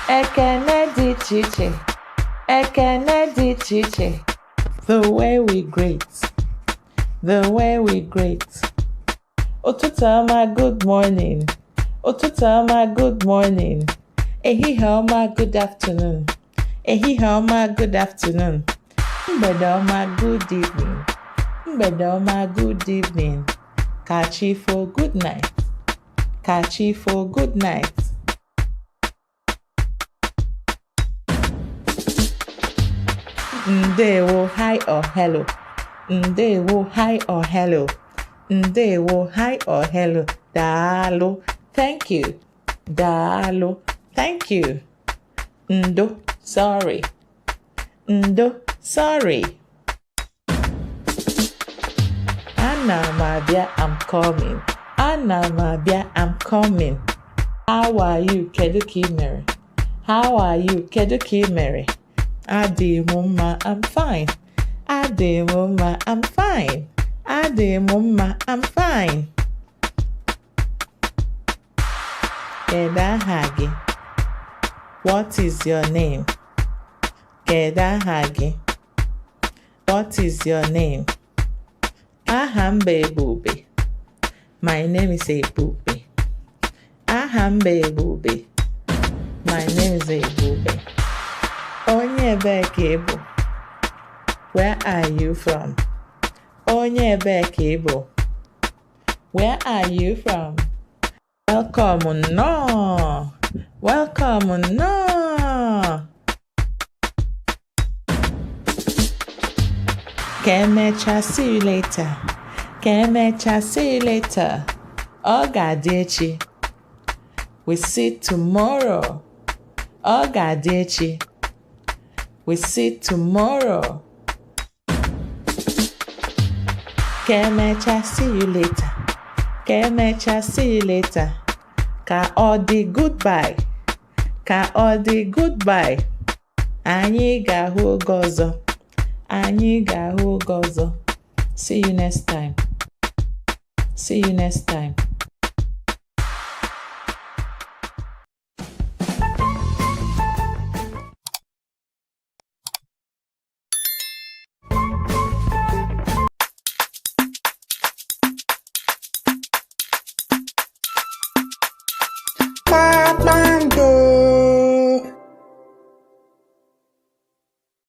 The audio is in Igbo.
Ekene dị iche iche. Ekene dị iche iche. The way we greet. The way we greet. Ụtụtụ ọma, good morning. Ụtụtụ ọma, good morning. Ehihie ọma, good afternoon. Ehihie ọma, good afternoon. Mgbede ọma, good evening. Mgbede ọma, good evening. Ka chi fo, good night. Ka chi fo, good night. Ndewo, hi or hello. Ndewo, hi or hello. Ndewo, hi or hello. Daalụ, thank you. Daalụ, thank you. Ndo, sorry. Ndo, sorry. Ana m abịa, I'm coming. Ana m abịa, I'm coming. How are you? Kedu ka ị mere? How are you? Kedu ka ị mere? Adị m mma, I'm fine. Adị m mma, I'm fine. Adị m mma, I'm fine. Kedu aha gị? What is your name? Kedu aha gị? What is your name? Aha m bụ Ebube. My name is Ebube. Aha m bụ Ebube. My name is Ebube. Onye ebee ka ị bụ? Where are you from? Onye ebee ka ị bụ? Where are you from? Welcome nnọọ. Welcome nnọọ. Ka emechaa, see you later. Ka emechaa, see you later. Ọ ga-adị echi. We see tomorrow. Ọ ga-adị echi. We see tomorrow. Ka emechaa, see you later. Ka emechaa, see you later. Ka ọ dị, goodbye. Ka ọ dị, goodbye. Anyị ga-ahụ oge ọzọ. Anyị ga-ahụ oge ọzọ. See you next time. See you next time.